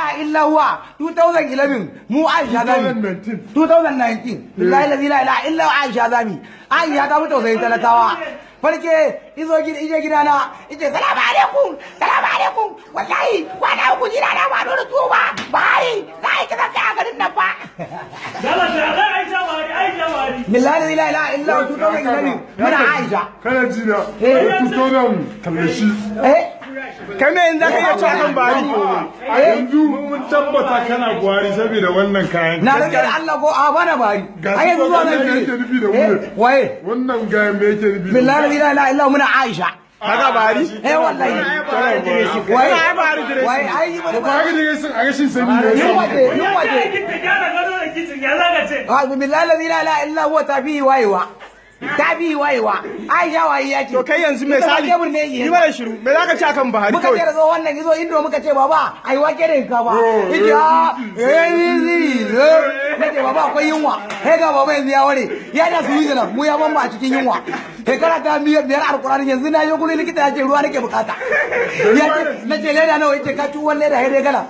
Ilaha illa huwa, 2011 mu Aisha zami. 2019. 2019, billahi la ilaha illa Aisha zami. Aisha ta mutu sai talakawa. Farke izo gida, ije gidana, ije salamu alaikum, salamu alaikum. Wallahi kwana 3 gida na ba dole tuwo ba. Buhari za a yi kisan kai a garin nan ba. Dala ta Aisha Buhari, Aisha Buhari. Billahi la ilaha illa huwa, 2011 muna Aisha. Kana ji na? Eh. 2000 kalle shi. Eh. Kai me yanzu zaka iya cewa kan Buhari? A yanzu mun tabbata kana Buhari saboda wannan kayan. Na rage da Allah ko a bana Buhari. Ga Ai yanzu zuwa nan. shi yake nufi da Eh, mu. waye? Wannan gayan me yake nufi da mu? Billahi la ilaha illa muna Aisha. Kaga Buhari? Eh wallahi. Waye? Ai Buhari dressing. Waye? Ai Ba ka da sun a rashin sani ne. Yunwa ce, yunwa ce. Aikin ta gyara gado da kicin, ya zaka ce? Ah, billahi la ilaha illa huwa, tafi wayewa. Tafi wayewa. Aisha waye ya ce. To kai yanzu Ita ma misali, kebur ne yake. yi mana shiru, me zaka ce akan Buhari Muka ce kawai? da zo wannan izo indo, muka ce baba ai wake da shinkafa. Ita eh nace baba akwai yunwa. He ga baba yanzu ya ware. Ya da su yi mu ya bamba a cikin yunwa. Shekara ta 5 alkurani yanzu na yi gurin likita ya ce ruwa nake bukata. Ya ce nace leda nawa, yace ka ci uwan leda, he dai gala.